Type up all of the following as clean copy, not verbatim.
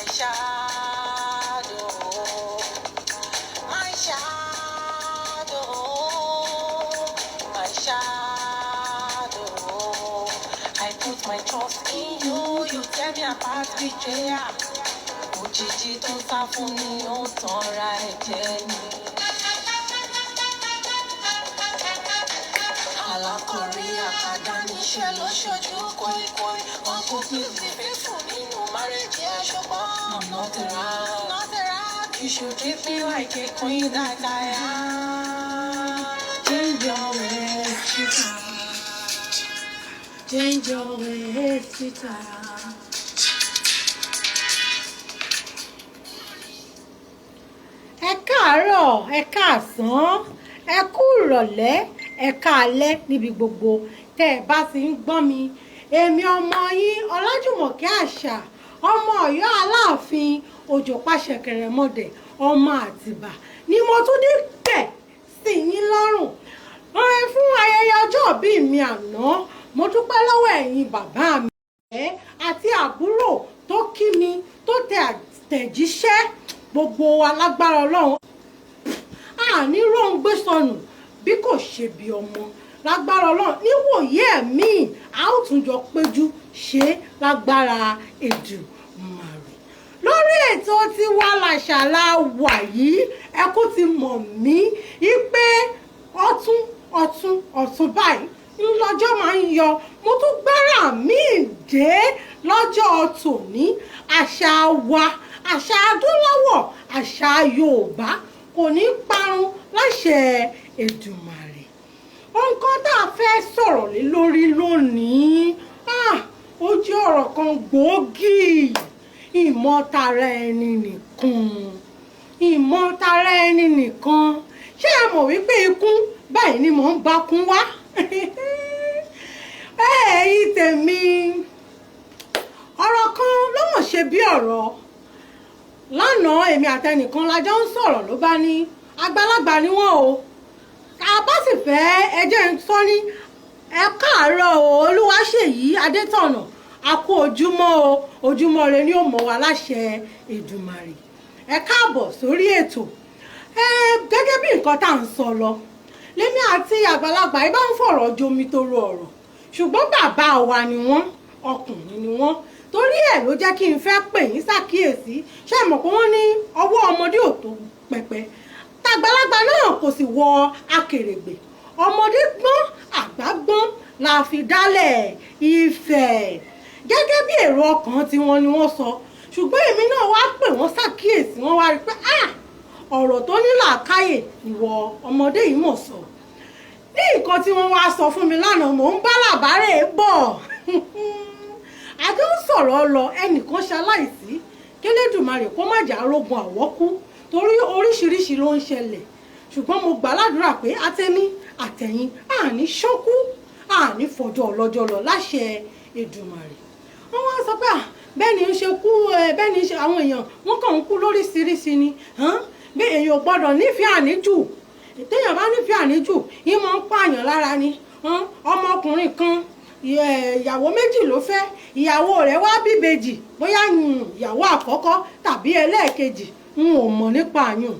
My shadow, my shadow, my shadow. I put my trust in you, you tear me apart, betrayer. Òjijì tó ń sá fún ni ó ń tanra ẹ̀jẹ̀ ni. Alákọ̀rí àkàdáníṣe ló ṣojú kóíkóí. Uncle, please be faithful nínú marriage ẹ̀ ṣùgbọ́n. I'm not around. Not around. You should treat me like a queen that I am. Change your ways, sweetheart. Change your ways, sweetheart. Ẹ káàárọ̀, ẹ káàsán, ẹ kú ìrọ̀lẹ́, ẹ káalẹ́ níbi gbogbo tẹ́ ẹ bá ti ń gbọ́n mi. Èmi ọmọ yín Ọlájùmọ̀kẹ́ Àṣà, ọmọ Ọ̀yọ́ Aláàfin Òjò Pàṣẹkẹrẹmọdẹ, ọmọ Àtìbà ni mo tún dé tẹ̀ sí yín lọ́rùn rẹ fún ayẹyẹ ọjọ́ ìbí mi àná. Mo dúpẹ́ lọ́wọ́ ẹ̀yin bàbá mi àti àbúrò tó kí mi, tó tẹ àtẹ̀jíṣẹ́. Gbogbo alágbára Ọlọ́run, àní róńgbé sọnù bí kò ṣe bí ọmọ. Lágbára Ọlọ́run, níwòye ẹ̀mí a ó tún jọ péjú ṣe lágbára Èdùmàrè. Lórí ètò Tiwa Làṣà la wà yìí. Ẹ kú ti mọ̀ mí pé ọ̀tún ọ̀tún ọ̀tún báyìí ńlọ́jọ́ máa ń yọ. Mo tún gbára mi dé lọ́jọ́ tòní. Àṣà wa, àṣà adúláwọ̀, àṣà Yorùbá kò ní parun láṣẹ Èdùmàrè. Nǹkan tá a fẹ́ sọ̀rọ̀ lé lórí lónìí, ó jẹ́ ọ̀rọ̀ kan gbòógì: ìmọ̀tara ẹni nìkan, ìmọ̀tara ẹni nìkan. Ṣé ẹ mọ̀ wípé ikún báyìí ni mò ń bá kún wá? Ẹ̀yin tèmi, ọ̀rọ̀ kan ló mọ̀ ṣe bí ọ̀rọ̀. Lánàá, èmi àtẹnìkan la jọ ń sọ̀rọ̀, ló bá ní àgbàlagbà ni wọ́n o. Tá a bá sì fẹ́ ẹjẹ́ ń sọ ní ẹ káàárọ̀ o. Olúwaṣèyí Adétọ̀nà, a kú ojúmọ́ o. Ojúmọ́ rẹ ni ó mọ̀ wá láṣẹ Èdùmàrè. Ẹ káàbọ̀ sórí ètò. Ẹ gẹ́gẹ́ bí nǹkan tá à ń sọ lọ, lèmi àti àgbàlagbà yìí bá ń fọ̀rọ̀ jomi toro ọ̀rọ̀. Ṣùgbọ́n bàbá wa ni wọ́n, ọkùnrin ni wọ́n, torí ẹ̀ ló jẹ́ kí n fẹ́ pè yín ṣàkíyèsí. Ṣé ẹ mọ̀ pé wọ́n ní ọwọ́ ọmọdé ò tó pẹpẹ, tàgbàlagbà náà kò sì wọ akèrègbè? Ọmọdé gbọ́n, àgbà gbọ́n la fi dálẹ̀ Ifẹ̀. Gẹ́gẹ́ bí èrò ọkàn tiwọn ni wọ́n sọ, ṣùgbọ́n èmi náà wá pè wọ́n ṣàkíyèsí. Wọ́n wá rí pé ọ̀rọ̀ tó ní làákàyè ìwọ ọmọdé yìí mọ̀ sọ. Ní nǹkan tí wọ́n wá sọ fún mi lánàá, mò ń bá làbárè bọ̀, àjọ ń sọ̀rọ̀ lọ, ẹnìkan ṣaláìsí. Kélédùmarè kó má jà rógun àwọ́kú, torí oríṣiríṣi ló ń ṣẹlẹ̀. Ṣùgbọ́n mo gbà ládùúrà pé àtẹ̀mí àtẹ̀yìn àní ṣókú, àní fọjọ́ ọlọ́jọ́ lọ láṣẹ Èdùmàrè. Wọ́n wá sọ pé bẹ́ẹ̀ ni ń ṣe kú, bẹ́ẹ̀ ni àwọn èèyàn wọ́n kàn ń kú lóríṣiríṣi ni, bí èèyàn ò gbọ́dọ̀ nífẹ̀ẹ́ àníjù. Téèyàn bá nífẹ̀ẹ́ àníjù, ìmọ̀ ń pààyàn lára ni. Ọmọkùnrin kan, ìyàwó méjì ló fẹ́. Ìyàwó rẹ̀ wá bíbejì, bóyá ìyàwó àkọ́kọ́ tàbí ẹlẹ́ẹ̀kejì, n ò mọ̀ nípa àyùn.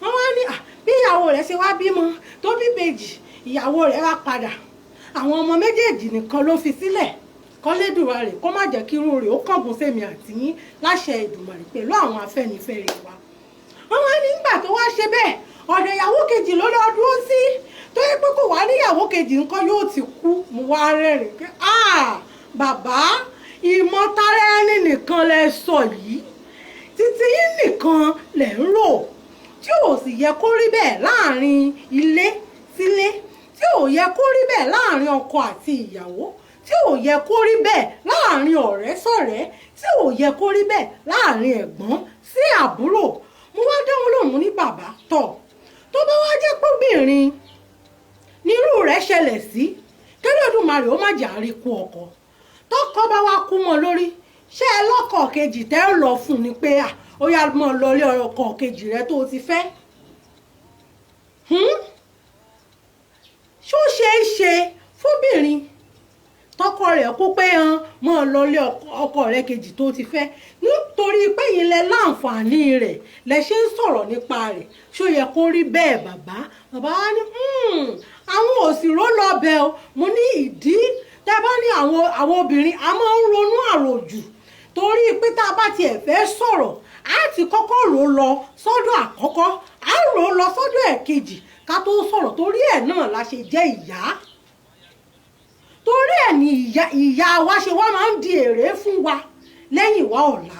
Wọ́n wá ní bí ìyàwó rẹ̀ ṣe wá bímọ tó bíbejì, ìyàwó rẹ̀ wá padà, àwọn ọmọ méjèèjì nìkan ló fi sílẹ̀. Kọ́lédùmarè kó má jẹ́ kí irú rẹ̀ ó kángun sẹ́mi àtìyín láṣẹ Èdùmàrè pẹ̀lú àwọn Afẹ́nifẹ́re wa. Wọ́n wá nígbà tó wá ṣe bẹ́ẹ̀, ọ̀dọ̀ ìyàwó kejì ló lọ dúró sí, tó yẹ pé kò wá níyàwó kejì ńkọ́, yóò ti kú. Mo wá rẹ́rìn pé bàbá, ìmọ̀tara ẹni nìkan lẹ sọ yìí, títí yín nìkan lẹ̀ ń rò, tí ò sì yẹ kó rí bẹ́ẹ̀ láàrin ilé sílé, tí ò yẹ kó rí bẹ́ẹ̀ láàrin ọkọ àti ìyàwó, tí ò yẹ kó rí bẹ́ẹ̀ láàrin ọ̀rẹ́ sọ̀rẹ́, tí ò yẹ kó rí bẹ́ẹ̀ láàrin ẹ̀gbọ́n sí àbúrò. Mo wá dáhùn lóhùn ní bàbá tọ̀, tó bá wá jẹ́ pọ́bìnrin nírú rẹ̀ ṣẹlẹ̀ sí, kẹ́lẹ́dùmarè ó má jà á rí kú ọkọ. Tọkọ bá wá kú mọ́ lórí, ṣé ẹ lọ́kọ kejì tẹ́ ẹ lọ fún ni pé ó yá, mọ́ lọ ilé ọkọ kejì rẹ tó o ti fẹ́? Ṣó ṣeé ṣe fóbìnrin? Tọkọ rẹ̀ kó pé hàn mọ́ ọ lọlé ọkọ rẹ̀ kejì tó ti fẹ́, nítorí pé yín lẹ láǹfààní rẹ̀ lẹ ṣe ń sọ̀rọ̀ nípa rẹ̀. Ṣó yẹ kó rí bẹ́ẹ̀ bàbá? Bàbá wa ní àwọn òsì ró lọ bẹ̀ o. Mo ní ìdí tẹ́ bá ní àwọn obìnrin a máa ń ronú àròjù, torí pé tá a bá tiẹ̀ fẹ́ sọ̀rọ̀, á ti kọ́kọ́ rò lọ sọ́dọ̀ àkọ́kọ́, á rò lọ sọ́dọ̀ ẹ̀kejì ká tó sọ̀rọ̀. Torí ẹ̀ náà la ṣe jẹ́ ìyá, torí ẹ̀ ni ìyá wa ṣe wá máa ń di èrè fún wa lẹ́yìn wá ọ̀la.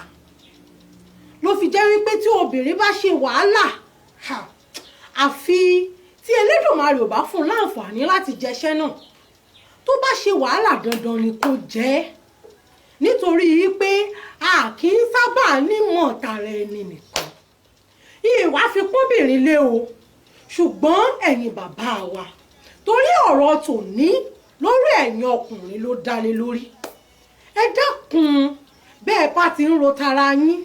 Ló fi jẹ́ wípé tí obìnrin bá ṣe wàhálà, àfi tí Elédùmarè ò bá fún un láǹfààní láti jẹṣẹ́ náà, tó bá ṣe wàhálà, dandan ni kó jẹ́, nítorí pé a kì í sábà nímọ̀ tara ẹni nìkan. Ìwà fi pọ́nbìnrin lé o, ṣùgbọ́n ẹ̀yin bàbá wa, torí ọ̀rọ̀ tòní lórí ẹ̀yin ọkùnrin ló dálé lórí, ẹ dákun, bẹ́ẹ̀ bá ti ń ro tara yín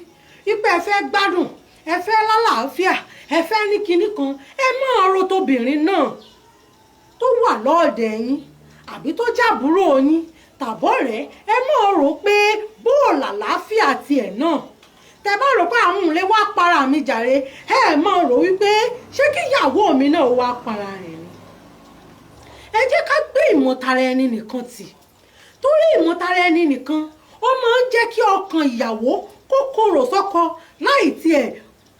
wípé ẹ fẹ́ gbádùn, ẹ fẹ́ lálàáfíà, ẹ fẹ́ ní kinní kan, ẹ máa ro tóbìnrin náà tó wà lọ́ọ̀dẹ̀ yín, àbí tó jábúrò yín tàbọ̀rẹ́. Ẹ máa rò pé bóòlù àlàáfíà tiẹ̀ náà. Tẹ bá rò pé àwọn òun lè wá para mi jàre, ẹ máa rò wípé ṣé kí ìyàwó mi náà wá para rẹ̀ ni. Ẹ jẹ́ ká gbé ìmọ̀tara ẹni nìkan tì, torí ìmọ̀tara ẹni nìkan, ó máa ń jẹ́ kí ọkàn ìyàwó kó korò sọ́kọ láì tiẹ̀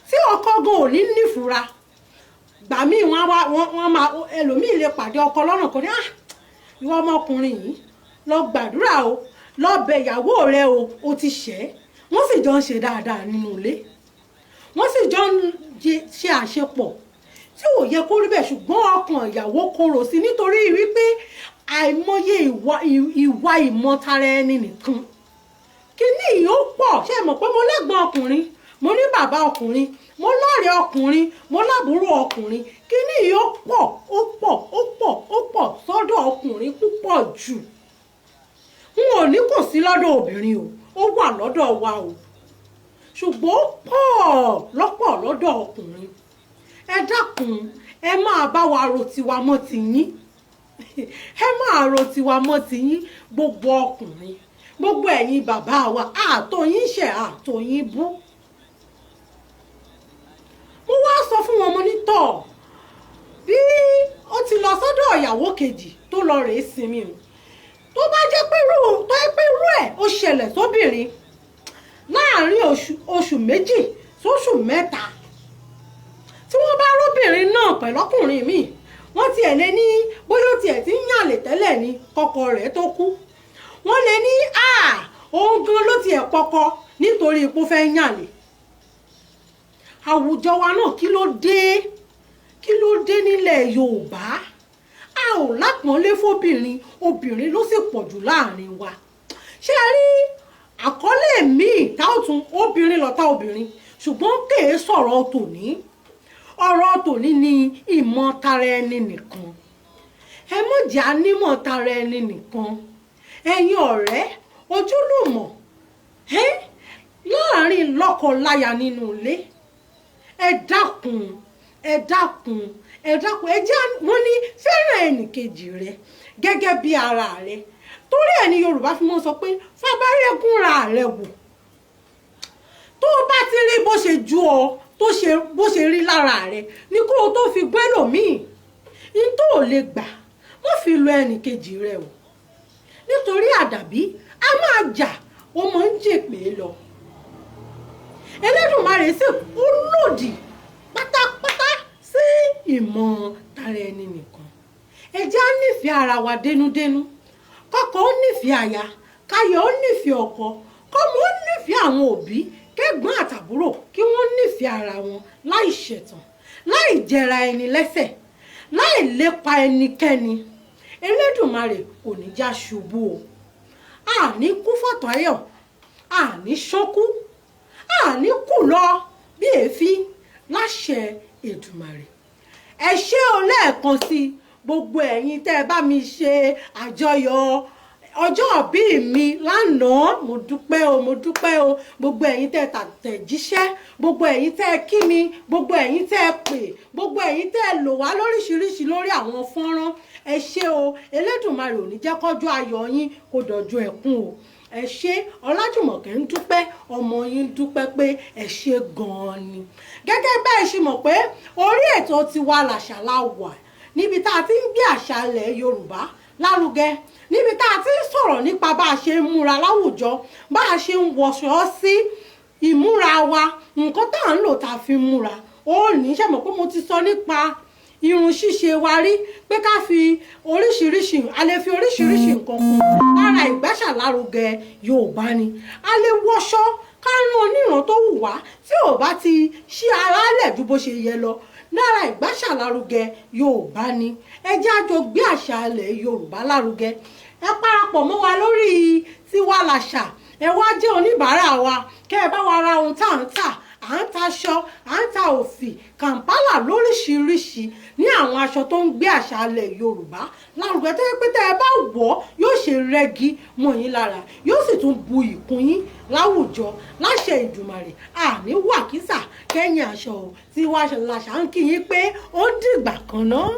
tí ọkọ gan ò ní nífura. Gbà míì, wọ́n máa, ẹlòmíì lè pàdé ọkọ lọ́nà kan ní, "Ah, ìwọ ọmọkùnrin yìí, lọ gbàdúrà o, lọ bẹ ìyàwó rẹ o, o ti ṣẹ̀." Wọ́n sì jọ ń ṣe dáadáa nínú ilé, wọ́n sì jọ ń ṣe àṣepọ̀ tí ò yẹ kó rí bẹ́ẹ̀, ṣùgbọ́n ọkàn ìyàwó korò sí nítorí wípé àìmọye ìwà ìmọ̀tara ẹni nìkan. Kíní yìí ó pọ̀. Ṣé ẹ mọ̀ pé mo lẹ́gbọ̀n ọkùnrin, mo ní bàbá ọkùnrin, mo lọ́rẹ̀ẹ́ ọkùnrin, mo lábúrò ọkùnrin. Kíní yìí ó pọ̀, ó pọ̀, ó pọ̀, ó pọ̀ sọ́dọ̀ ọkùnrin púpọ̀ jù. N ò ní kò sí lọ́dọ̀ obìnrin o, ó wà lọ́dọ̀ wa o, ṣùgbọ́n ó pọ̀ lọ́pọ̀ lọ́dọ̀ ọkùnrin. Ẹ dákun, ẹ máa bá wa ro tiwa mọ́ tiyín, ẹ máa ro tiwa mọ́ tiyín. Gbogbo ọkùnrin, gbogbo ẹ̀yin bàbá wa, àtòyín ṣẹ̀, àtòyín bú. Mo wá sọ fún wọn, mo ní tọ̀, bí ó ti lọ sọ́dọ̀ ìyàwó kejì tó lọ rèé sinmi o, tó bá jẹ́ pé irú tó yẹ pé irú ẹ̀ ó ṣẹlẹ̀ sóbìnrin láàárín oṣù 2 sóṣù 3, tí wọ́n bá róbìnrin náà pẹ̀lọ́kùnrin míì, wọ́n tiẹ̀ lé ní bóyá ó tiẹ̀ ti ń yànlè tẹ́lẹ̀ ní kọ́kọ́ rẹ̀ tó kú. Wọ́n lè ní à òun gan ló tiẹ̀ pọkọ nítorí ipò fẹ́ yànlè. Àwùjọ wa náà, kí ló dé? Kí ló dé nílẹ̀ Yorùbá? A ò lápọ́nlé fóbìnrin, obìnrin ló sì pọ̀ jù láàrin wa. Ṣé ẹ rí àkọlé míì tá ò tún obìnrin lọ́tà obìnrin, ṣùgbọ́n kèé sọ̀rọ̀ tòní. Ọ̀rọ̀ tòní ni ìmọ̀ tara ẹni nìkan. Ẹ mọ̀ jẹ́ ànímọ̀ tara ẹni nìkan. Ẹ̀yin ọ̀rẹ́, ojúlùmọ̀, ẹ́ láàrin lọ́kọ-láya nínú ilé, ẹ dákun, ẹ dákun, ẹ dákun, ẹ jẹ́. Wọ́n ní fẹ́ràn ẹnìkejì rẹ gẹ́gẹ́ bí ara rẹ. Torí ẹ̀ ní Yorùbá fi mọ́ sọ pé fábárẹ́gúnra rẹ wò. Tó o bá ti rí bó ṣe ju ọ tó ṣe bó ṣe rí lára rẹ ní kó o tó fi gbẹ́lòmíì ní tó o lè gbà, má fi lo ẹnìkejì rẹ o, nítorí àdàbí a máa jà, ó máa ń jèpè lọ. Ẹlẹ́dùnmarè sì ó lòdì pátápátá sí ìmọ̀ tara ẹni nìkan. Ẹ jẹ́ á nífẹ̀ẹ́ ara wa dénúdénú. Kọ́kọ́ ó nífẹ̀ẹ́ aya, káyọ̀ ó nífẹ̀ẹ́ ọkọ, kọ́mọ ó nífẹ̀ẹ́ àwọn òbí, kẹ́gbọ́n àtàbúrò kí wọ́n nífẹ̀ẹ́ ara wọn láì ṣẹ̀tàn, láì jẹra ẹni lẹ́sẹ̀, láì lépa ẹnikẹ́ni. Elédùmarè kò ní já ṣubú o. Àní kú fọ̀tọ̀ayọ̀, àní ṣókú, àní kù lọ bí èéfín láṣẹ Èdùmàrè. Ẹ ṣé o lẹ́ẹ̀kan sí, gbogbo ẹ̀yin tẹ́ ẹ bá mi ṣe àjọyọ̀ ọjọ́ ìbí mi lánàá. Mo dúpẹ́ o, mo dúpẹ́ o. Gbogbo ẹ̀yin tẹ́ ẹ tàtẹ̀jíṣẹ́, gbogbo ẹ̀yin tẹ́ ẹ kí mi, gbogbo ẹ̀yin tẹ́ ẹ pè, gbogbo ẹ̀yin tẹ́ ẹ lò wá lóríṣiríṣi lórí àwọn fọ́nrán, ẹ Ẹ ṣé o. Elédùmarè ò ní jẹ́ kọ́jọ́ ayọ̀ yín kó dọ̀jọ́ ẹkún o. Ẹ ṣé. Ọlájùmọ̀kẹ́ ń dúpẹ́, ọmọ yín ń dúpẹ́ pé ẹ ṣé gan-an ni. Gẹ́gẹ́ bẹ́ẹ̀ ṣe mọ̀ pé orí ètò Tiwa Làṣà la wà, níbi tá a ti ń gbé àṣà ilẹ̀ Yorùbá lárugẹ, níbi tá a ti ń sọ̀rọ̀ nípa bá a ṣe ń múra láwùjọ, bá a ṣe ń wọṣọ sí, ìmúra wa, nǹkan tá à ń lò tá a fi ń múra. Ó ní ṣe mọ̀ pé mo ti sọ nípa irun ṣíṣe wa rí, pé ká fi oríṣiríṣi, a lè fi oríṣiríṣi nǹkan kún. Lára ìgbàṣà lárugẹ Yorùbá ni. A lè wọṣọ, ká rán oníran tó wù wá, tí ò bá ti ṣí ara lẹ̀ ju bó ṣe yẹ lọ. Lára ìgbàṣà lárugẹ Yorùbá ni. Ẹ jẹ́ á jọ gbé àṣà ilẹ̀ Yorùbá lárugẹ. Ẹ parapọ̀ mọ́ wa lórí Tiwa Làṣà. Ẹ wá jẹ́ oníbàárà wa, kẹ́ ẹ bá wa ra ohun tá à ń tà. À ń ta aṣọ, à ń ta òfì, kàǹpálà lóríṣiríṣi, ní àwọn aṣọ tó ń gbé àṣà ilẹ̀ Yorùbá lárugẹ, tó yẹ pé tẹ́ ẹ bá wọ̀ ọ́, yóò ṣe rẹ́gí mọ́ yín lára, yóò sì tún bu ìkún yín láwùjọ. Láṣẹ Ìdùmàrè, àní wàkísà kẹ́yìn aṣọ o. Tiwa Làṣà ń kí yín pé ó dìgbà kan náà.